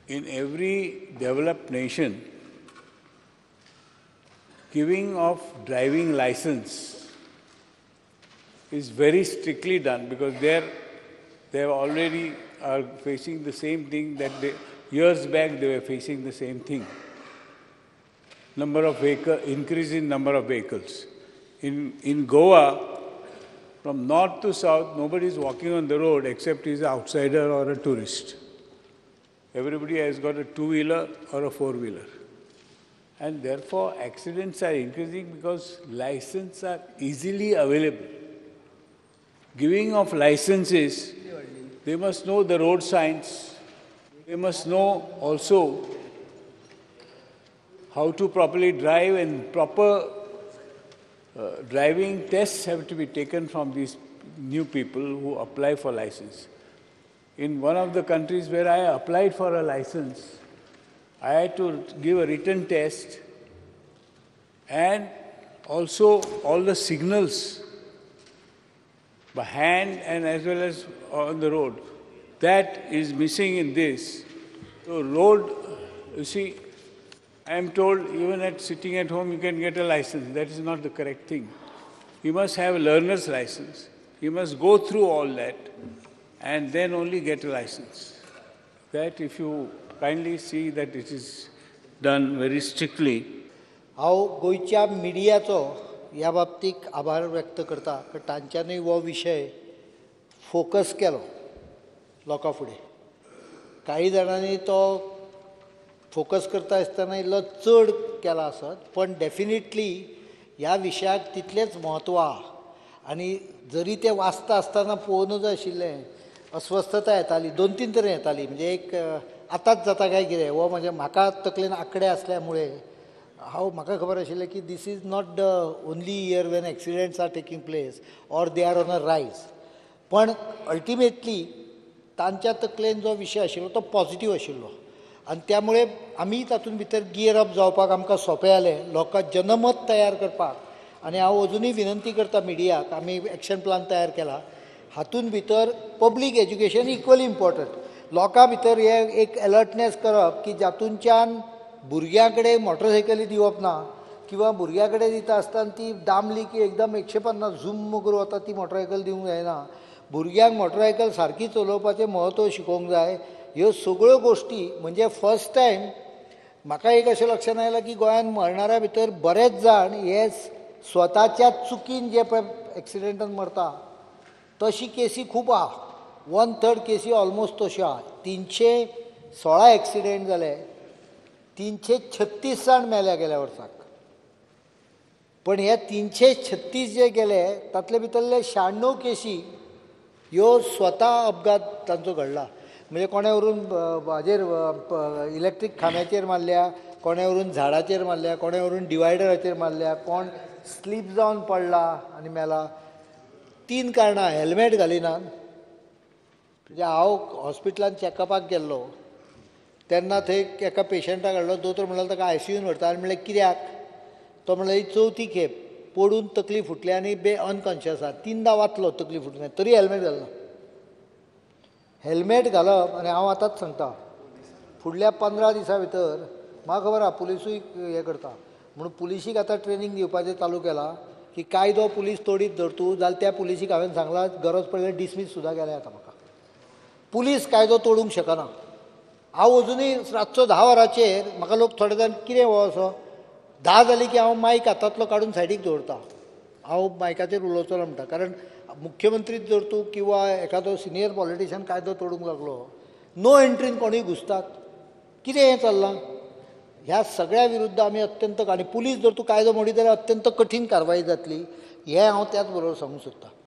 In every developed nation, giving of driving license is very strictly done because they already are facing the same thing that they, years back they were facing the same thing. Number of vehicle, increase in number of vehicles. In Goa, from north to south, nobody is walking on the road except he's an outsider or a tourist. Everybody has got a two-wheeler or a four-wheeler. And therefore, accidents are increasing because licenses are easily available. Giving of licenses, they must know the road signs. They must know also how to properly drive, and proper driving tests have to be taken from these new people who apply for license. In one of the countries where I applied for a license, I had to give a written test and also all the signals by hand and as well as on the road. That is missing in this. So road, you see, I am told even at sitting at home you can get a license. That is not the correct thing. You must have a learner's license. You must go through all that and then only get a license. That if you kindly see that it is done very strictly. हांव गोंयच्या मिडियाचो ह्या बाबतीक आभार व्यक्त करता, कारण तांच्यांनी हो विशय फोकस केलो लोकां फुडें. कांय जाणांनी तो फोकस करता आसतना इल्लो चड केला आसत, पण डेफिनेटली ह्या विशयाक तितलेंच म्हत्व आहा. आनी जरी तें वाचता आसतना पळोवनूच आशिल्लें, अस्वस्थता येताली, दोन तीन तरेन येताली. म्हणजे एक आतांच जाता काय कितें हो म्हणजे म्हाका तकलेन आंकडे आसल्या मुळे हांव म्हाका खबर आशिल्लें की this is not the only year when accidents are taking place or they are on a rise. पण अल्टिमेटली तांच्या तकलेन जो विशय आशिल्लो तो पॉझिटीव आशिल्लो आनी त्यामुळे आमी तातूंत भितर गियर अप जावपाक आमकां सोंपें जालें, लोकांक जनमत तयार करपाक. आनी हांव अजुनूय विनंती करता मिडियाक, आमी एक्शन प्लान तयार केला, हातूंत भितर पब्लीक एज्युकेशन इक्वली इम्पॉर्टंट. लोकां भितर हे एक एलर्टनेस करप की जातूनच्यान भुरग्यां कडेन मोटरसायकली दिवप ना, किंवा भुरग्यां कडेन दिता आसतना ती दामली की एकदम 150 झूम करून वता ती मोटरसायकल दिवंक जायना. भुरग्यांक मोटरसायकल सारकी चलोवपाचें म्हत्व शिकोवंक जाय. ह्यो सगळ्यो गोश्टी म्हणजे फर्स्ट टायम म्हाका एक अशें लक्षांत आयलां की गोंयांत मरणाऱ्या भितर बरेच जाण हे स्वताच्या चुकीन जे पळय एक्सिडेंटान मरता तशी केसी खूब आहा. 1/3 केसी ऑलमोस्ट तश्यो आहा. 316 एक्सिडेंट जाले, 336 जाण मेल्या गेल्या वर्साक. पण हे 336 जे गेले तातले भितरले 96 केसी ह्यो स्वता अपघात तांचो घडला. म्हणजे कोणे व्हरून हाजेर इलेक्ट्रीक खांब्याचेर मारल्या, कोणे व्हरून झाडाचेर मारल्या, कोणे व्हरून डिवायडराचेर मारल्या, कोण स्लीप जावन पडला आनी मेला. 3 कारणां, हेल्मेट घालिना. म्हणजे हांव हॉस्पिटलान चॅकअपाक गेल्लो तेन्ना थंय एका पेशंटाक हाडलो, दोतोर म्हणलो ताका आयसीयून व्हरता. आनी म्हणलें कित्याक? तो म्हणलो ही चवथी खेप पडून तकली फुटली आनी बे अनकॉन्शियस आहा. 3दा वाचलो तकली फुटून, तरी हेल्मेट घालना. हेल्मेट घालप, आनी हांव आतांच सांगता फुडल्या 15 दिसां भितर म्हाका खबर आहा पुलिसूय हें करता म्हणून पुलिशीक आतां ट्रेनींग दिवपाचें चालू केलां की कायदो पुलीस तोडीत धर तूं जाल्यार त्या पुलिशीक हांवें सांगलां गरज पडल्यार डिसमीस सुद्दां केल्या जाता. म्हाका पुलीस कायदो तोडूंक शकना. हांव अजुनूय रातचो 10 वरांचेर म्हाका लोक थोडे जाण कितें हो असो 10 जाली की हांव मायक हातांतलो काडून सायडीक दवरता. हांव मायकाचेर उलोवचो ना म्हणटा, कारण मुख्यमंत्रीच जर तूं किंवा एखादो सिनियर पॉलिटिशियन कायदो तोडूंक लागलो, नो एंट्रीन कोणूय घुसतात, कितें हें चल्लां? ह्या सगळ्या विरुद्ध आमी अत्यंत, आनी पुलीस जर तूं कायदो मोडीत जाल्यार अत्यंत कठीण कारवाई जातली हें हांव त्याच बरोबर सांगूंक सोदतां.